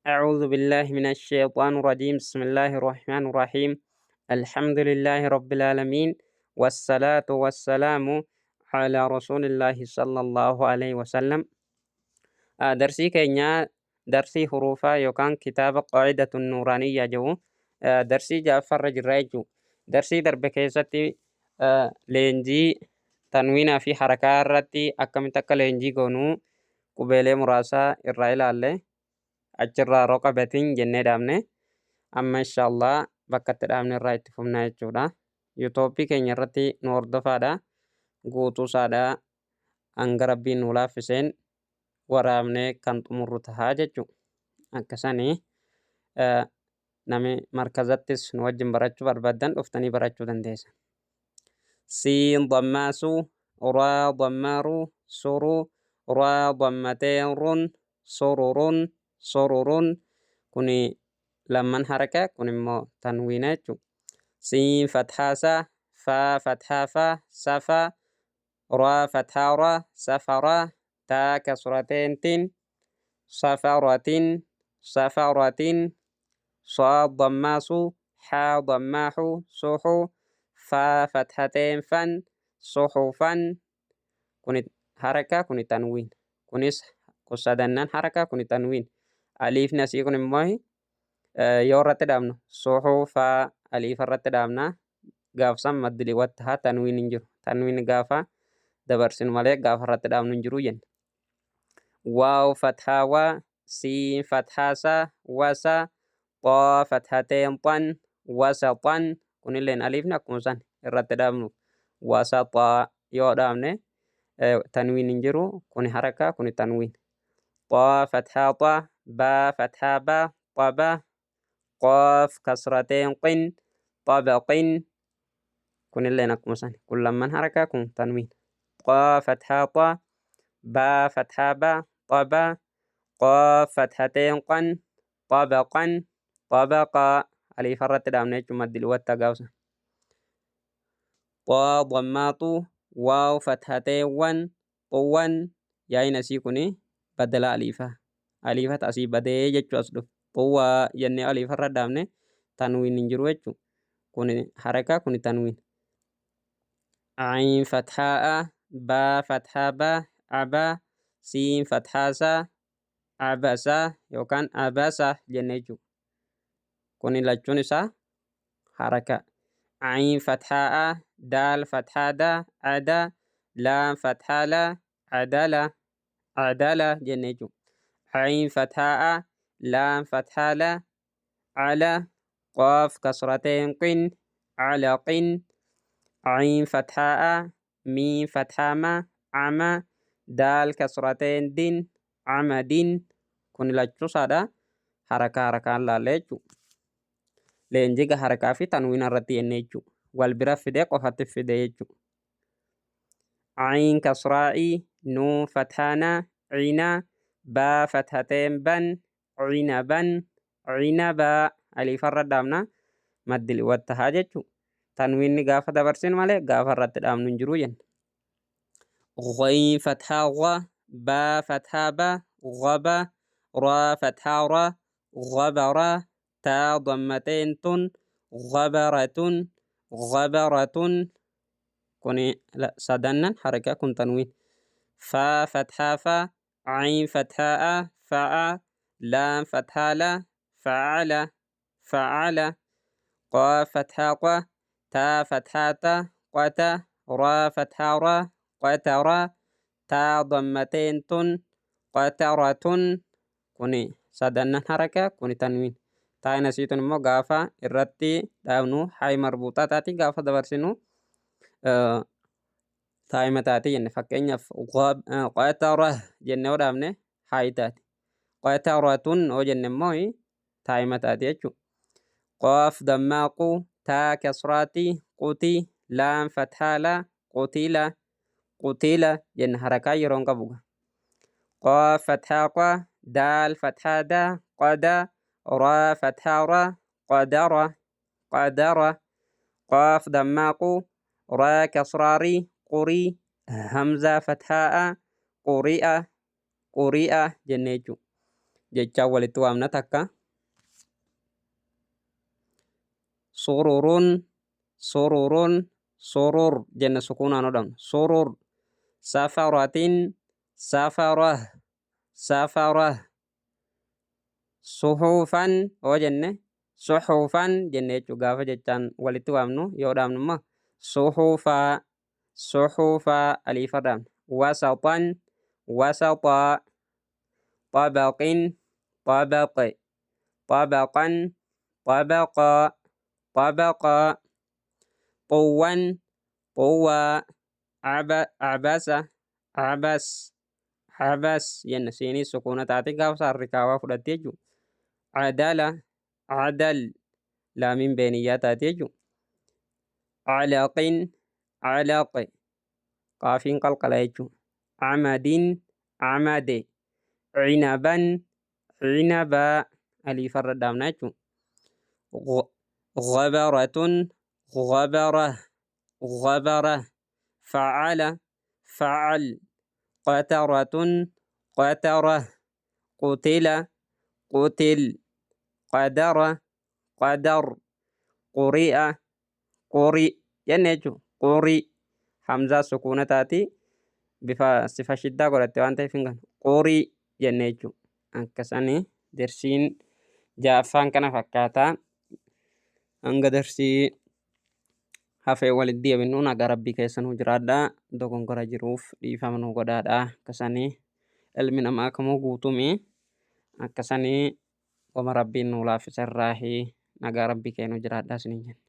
أعوذ بالله من الشيطان الرجيم. بسم الله الرحمن الرحيم. الحمد لله رب العالمين، والصلاة والسلام على رسول الله صلى الله عليه وسلم. درسي كينيا درسي حروفا يوكان كتاب قاعدة النورانية جو درسي جعفر رجل درسي درب كيستي leenjii tanwiinaa fi harakaa irratti akkamitti akka leenjii goonuu qubeelee muraasa irraa ilaalle, achirraa roqa batiin jennee dhaabne. Amma inshaallah bakka itti dhaabne irraa itti fufnaa jechuudha. Yuutooppii keenya irratti nu hordofaadha. Guutuu isaadha hanga rabbiin nu laaffiseen waraabnee kan xumurru tahaa jechuudha. Akkasanii nami markazattis nu wajjin barachuu barbaaddan dhuftanii barachuu dandeessan. Siin dammaa suu, raa dammaa ruu, suruu, raa dammateen run, sururun, sururun. Kuni lamman haraka, kun immoo tanwiina jechuudha. Siin fathaa saa, faa fathaa faa, safaa, raa fathaa raa, safaraa, taa kasrateen tin, safaratin, safaratin. صاد ضمّا صو، حا ضمّا حو، صحو، فا فتحتين فن، صحفا. Kuni haraka, kuni tanwiin. Kunis kusadannaan haraka, kuni tanwiin. Aliifni asii kun immoo yoo irratti dhaabnu suxufaa aliifa irratti dhaabna. Gaafsan maddili wattahaa tanwiin hin jiru. Tanwiin gaafa dabarsinu malee gaafa irratti dhaabnu hin jiru jenna. Waaw fathaa waa, siin fathaa saa, wasa, xaa fathateen xan, wasaxan. Kunilleen aliifni akkuma san irratti dhaabnu wasaxaa yoo dhaabne tanwiin hin jiru. Kuni haraka, kuni tanwiin. Xaa fathaa xaa, baa fathaa baa, xaba, qaaf kasrateen qin, xabaqin. Kunilleen akkuma san, kun lamman haraka, kun tanwiin. Xaa fathaa xaa, baa fathaa baa, xaba, qaaf fathateen qan, xabaqan, xabaqaa. Aliifa irratti dhaabne jechuun maddil watta gaafsa. Xaa dammaa xuu, waaw fathateen wan, xuwwan. Yaa'iin asii kuni badala aliifaa. Aliifata asii badee jechuu as dhufe. Xuwwaa jennee aliifa irra dhaabne tanwiin hin jiru jechuudha. Kuni haraka, kuni tanwiin. Ayin fathaa a, baa fathaa baa, abaa, siin fathaa saa, abasaa yookaan abasa jennee jechuudha. Kuni lachuun isaa haraka. Ayin fathaa a, daal fathaa daa, adaa, laam fathaa laa, adala, adala jennee jechuudha. Ayin fathaa a, laam fathaa laa, ala, qaaf kasrateen qin, calaqin. Ayin fathaa a, miim fathaa ma, ama, daal kasrateen din, amadin. Kun lachuu isaadha. Harakaa harakaan laallee jechuudha. Leenjiga harakaa fi tanwiina irratti jennee jechuudha. Wal bira fidee qofatti fidee jechuudha. Ayin kasraa'ii, nuun fathaanaa, cinaa, baa fathateen ban, cinaban, cinabaa. Aliifa irra dhaabna maddil wattahaa jechuudha. Tanwiinni gaafa dabarsinu malee gaafa irratti dhaabnu hin jiru jenna. Ghayin fathaa gha, baa fathaa ba, ghaba, raa fathaa ra, ghabara, taa dammateen tun, ghabaratun, ghabaratun. Kuni sadannan haraka, kun tanwiin. Faa fathaa fa, ayin fathaa a, fa'a, laam fathaa la, fa'ala, fa'ala. Qaaf fathaa qa, taa fathaa ta, qata, raa fathaa ra, qatara, taa dammateen tun, qataratun. Kuni sadannan haraka, kuni tanwiin. Taa'in asii tun immoo gaafa irratti dhaabnu haayi marbuuxaa taati, gaafa dabarsinu taa'ima taati jenne. Fakkeenyaaf qatara jennee yoo dhaabne haayi taati. Qataratun yoo jenne immoo taa'ima taati jechuudha. Qaaf dammaa qu, taa kasraati, quti, laam fathaa la, qutila, qutila jenna harakaa yeroo hin qabu. Qaaf fathaa qa, daal fathaa daa, qada, raa fathaa ra, qadara, qadara. Qaaf dammaa qu, raa kasraa ri, qurii, hamzaa fathaa a, quri'a, quri'a jennee jechuudha. Jechaan walitti waamna takka. Sururuun, sururuun, surur jenna sukuunaan odhamna. Surur. Safaratin, safarah, safarah. Suhuufan hoo jenne suhuufan jenne jechuu gaafa jechaan walitti waamnu yoo dhaamnu immoo suhuufaa, suhuufaa aliifa dhaamna. Wasatan, wasataa. Xabaqin, xabaqe, xabaqan, xabaqaa, xabaqaa. Xuwwan, xuwwaa. Abasa, abas, abas jenna siinii sukuuna taate gaafa isaan rikaawaa fudhatte jechuudha. Cadala, cadal, laamiin beeniyyaa taate jechuudha. Calaqin, calaqe, qaafiin qalqala jechuudha. Camadin, camade, cinaban, cinabaa, aliifarra dhaabna jechuudha. Ghabaratun, ghabara, ghabara. Facala, facal. Qataratun, qatara. Qutila, qutil. Qadara, qadar. Quri'a, quri jenne jechuudha. Quri hamzaa sukuuna taati bifa sifa shiddaa godhatte waan ta'eef hin ganu. Quri jenne jechuudha. Akkasanii darsiin ja'affaan kana fakkaataa. Hanga darsii hafee walitti deebinu nagaa rabbii keessa nuu jiraadhaa. Dogongora jiruuf dhiifama nuu godhaadhaa. Akkasanii ilmi namaa kamuu guutumii akkasanii wama rabbiin nuu laaffise irraahi nagaa rabbii kee nuu jiraadhaa isiniin jenna.